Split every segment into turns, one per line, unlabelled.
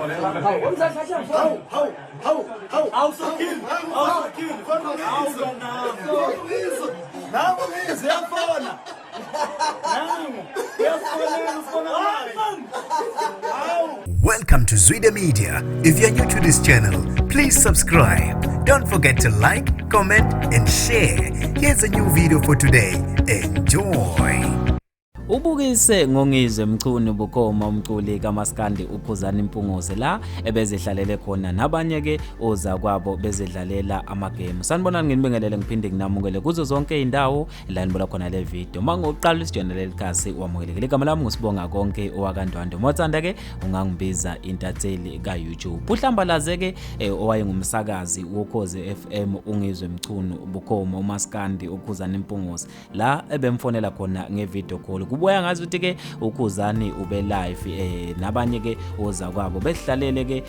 Hawu, hawu, hawu, hawu.
Awusokhile, awusokhile. Awukanami.
Nangu ngizwe uyafona.
Nangu. Uyafonela ufona manje.
Welcome to Zwida Media. If you're new to this channel, please subscribe. Don't forget to like, comment, and share. Here's a new video for today. Enjoy.
Ubukise ngoNgizwe Mchunu bukhoma umculi kaMaskandi uKhuzani Mpungose la ebezihlalele khona nabanye ke ozakwabo bezidlalela amagemu. Sanibonani, nginibingelele ngiphinde nginamukele kuzo zonke indawo la nibola khona le video. Mangoqala isijoyina leli khasi, wamukelekile. Igama lami nguSibonga Konke owakaNdwandwe. Mothanda ke ungangibiza intatheli ka YouTube. Uhlambalaze ke owayengumsakazi woKhozi FM uNgizwe Mchunu bukhoma uMaskandi uKhuzani Mpungose la ebemfonela khona ngevideo call. Kubuya ngazi ukuthi ke uKhuzani ube live nabanye ke ozakwabo behlalele ke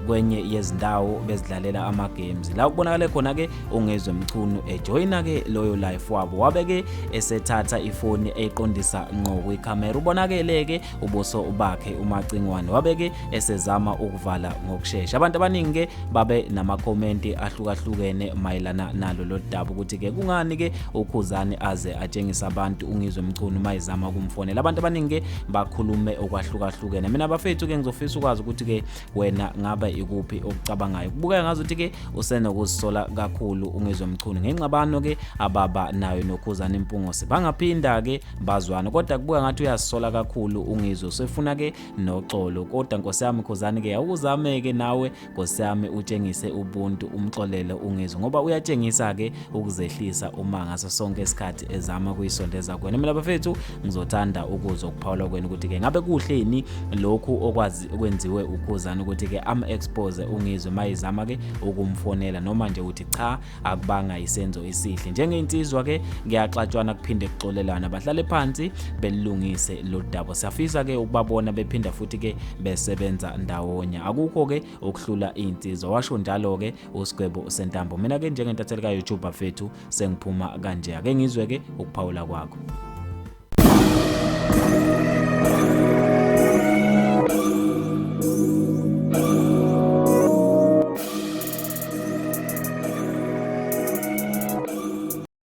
kwenye yezindawo bezidlalela ama games, la kubonakale khona ke uNgizwe Mchunu ejoyina ke loyo live wabo, wabe ke esethatha ifoni eyiqondisa ngqo kwikhamera. Ubonakele ke ubuso bakhe uMacingwane, wabe ke esezama ukuvala ngokushesha. Abantu abaningi ke babe namakhomenti ahlukahlukene mayelana nalo lo daba, ukuthi ke kungani ke uKhuzani aze atshengisa abantu uNgizwe Mchunu mayizama ukumfonela. Abantu abaningi ke bakhulume okwahlukahlukene. Mina bafethu ke ngizofisa ukwazi ukuthi ke wena ngabe ikuphi okucabangayo. Kubukeka ngazuthi ke usenokuzisola kakhulu uNgizwe Mchunu ngengxabano ke ababa nayo noKhuzani Mpungose. Bangaphinda ke bazwana, kodwa kubuka ngathi uyazisola kakhulu uNgizwe, usefuna ke noxolo. Kodwa nkosi yami Khuzani ke, awuzame ke nawe nkosi yami utshengise ubuntu, umxolele uNgizwe, ngoba uyatshengisa ke ukuzehlisa uma ngaso sonke isikhathi ezama kuyisondeza kuwena. Mina bafethu ngizothanda ukuzwa ukuphawula kwenu ukuthi ke ngabe kuhle yini lokhu okwazi kwenziwe uKhuzani, ukuthi ke am expose uNgizwe mayizama ke ukumfonela, noma nje uthi cha, akubanga isenzo esihle. Njengensizwa ke kuyaxatshwana kuphinde kuxolelana, bahlale phansi belungise lo daba. Siyafisa ke ukubabona bephinda futhi ke besebenza ndawonye. Akukho ke ukuhlula insizwa, washo njalo ke uSigwebo Sentambo. Mina ke njengentatheli ka YouTube bafethu sengiphuma kanje. Ake ngizwe ke ukuphawula kwakho.